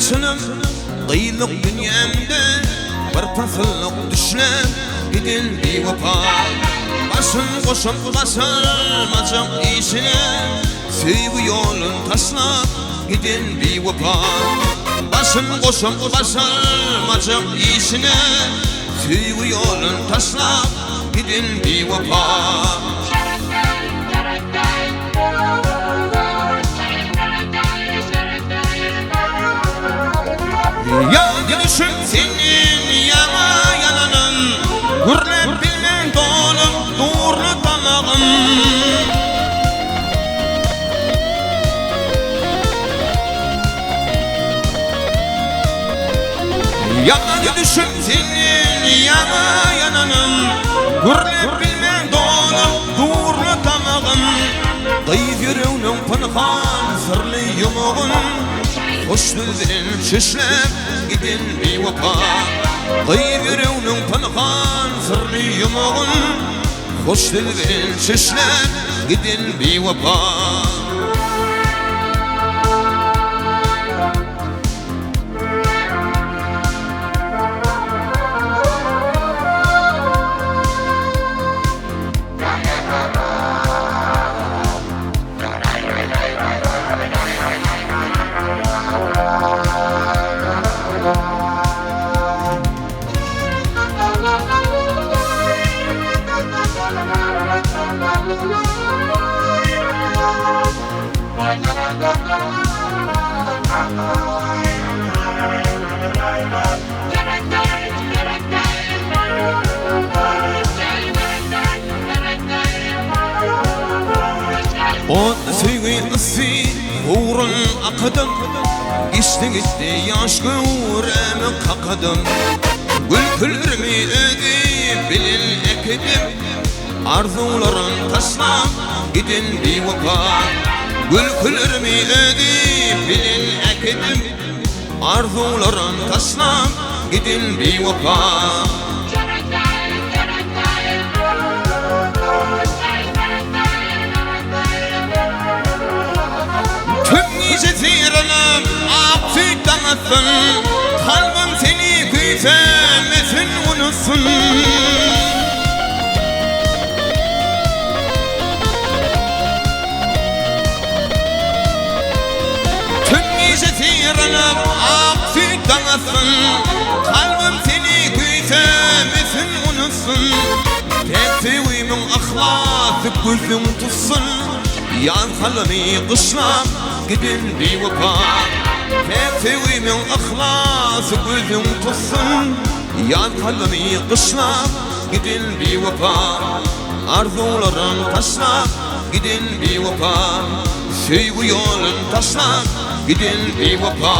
açylyp, gyzlyk dünýämde Bir pasyllyk düşläp giden biwepa. Başyn goşup başarmajak işine Söýgi ýolun taşlap giden biwepa. Başyn goşup başarmajak işine Söýgi ýolun taşlap giden biwepa. Ýada düşüp senden ýaňa ýananym, Gürläp bilmän dolup durly damagym. Ýada düşüp senden ýaňa ýananym, Gürläp bilmän dolup durly damagym. Gyz ýüregniň pynhan syrly ýumagyn, Hoş söz bilen çişläp giden biwepa. Gyz ýüregniň pynhan syrly ýumagyn, Hoş söz bilen çişläp giden biwepa. Otly söýgi ysy howrun akydym, Geçdi gitdi ýaş göwrämi kakadym. Gülkülerimi özi bilen äkidip, Arzuwlarym taşlap giden biwepa. Gülkülerimi özi bilen äkidip, Arzuwlarym taşlap giden biwepa. Tüm gije syrylyp ak süýt daňatsyn, Kalbym seni küýsemesin unutsyn. Tüm gije syrylyp ak süýt daňatsyn, Kalbym seni küýsemesin unutsyn. Päk söýgimiň yhlasy gözüň tutsun, Ýaz halyny gyşlap giden biwepa. Päk söýgimiň yhlasy gözüň tutsun, Ýaz halyny gyşlap giden biwepa. Arzuwlaryn taşlap giden biwepa, Söýgi ýolun taşlap giden biwepa.